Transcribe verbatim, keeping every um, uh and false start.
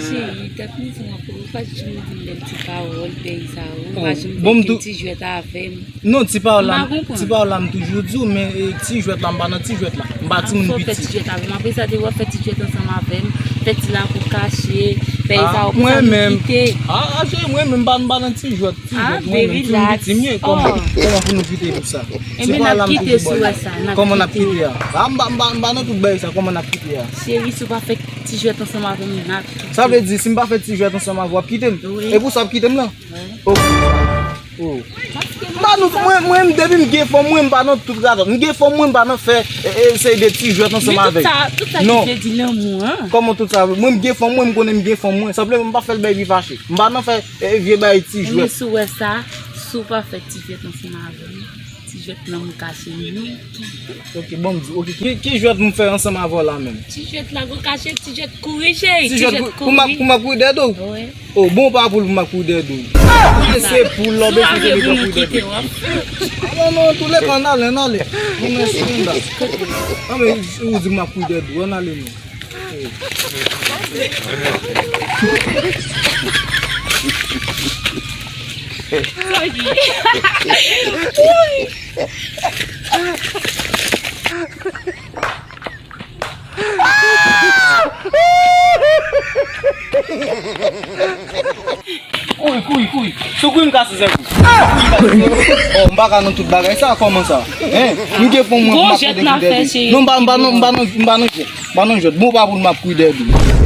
Cheri, tèt mwen di m ap ou pa janm di m bèl ti pawòl, bèl sa ou pa janm fè ti jwèt avè m. Non, ti pawòl la, ti pawòl la m toujou di w, men eh, ti jwèt la, m pa nan ti jwèt la. M pa timoun piti. Fè ti jwèt avè m. Apre sa, te wè fè ti jwèt ansanm avè m. Fè ti lakou kache. Fè sa ou pa janm kite. Ah, cheri, mwen menm m pa nan ti jwèt. Ti jwèt, mwen menm, timoun piti m ye, kòman, kòman pou nou kite pou sa? Ti pawòl la m toujou ba w. Kòman n ap kite a? Ah, m pa, m pa, m pa nan tout bagay sa, kòman n ap kite a? Cheri, si w pa fè ti jwèt ansanm avè m, n ap kite. Sa vle di, si m pa fè ti jwèt ansanm avè w, w ap kite m? Wi. E pou sa w ap kite m lan? Wi. Oh. Oh. M pa nou, mwen, mwen, depi m gen fanm, mwen, m pa nan tout radòt. M gen fanm, mwen, m pa nan fè, e, e, seri de ti jwèt ansanm avè l. Men tout sa, tout sa ki vle di lanmou, an. Kòman tout sa? Mwen, m gen fanm, mwen, m konnen m gen fanm, mwen. Senpleman, m pa fè l bay vi fache. M pa nan fè, e, vye bay ti jwèt. Ebyen, si w wè sa, si w pa fè ti jwèt ansanm avè m, ti jwèt lanmou kache m, non. Ok, bon, m di, ok, ki, ki jwèt m fè ansanm avè w la menm? Ti jwèt lakou kache, ti jwèt kouri, cheri, ti jwèt kouri. Pou m ap, pou m ap kouri dèyè do w? Wi. Oh, bon, pa poul pou m ap kouri dèyè do w. Se poul lòbèy se li pou kouri dèyè do w. Ah, non, non, tou le ka, ann ale, ann ale. Bon, mèsi, Linda. Ah, men, ou di m ap kouri dèyè do w, ann ale, non. Kouri, kouri, kouri. Si w kouri, m kase zèk ou. Oh, m pa ka nan tout bagay sa, kòman sa? Hein? M gen fanm mwen pou m ap fè dèyè do. Non, m pa, m pa nan, m pa nan, m pa nan jwèt. M pa nan jwèt. Bon, pa poul m ap kouri dèyè do.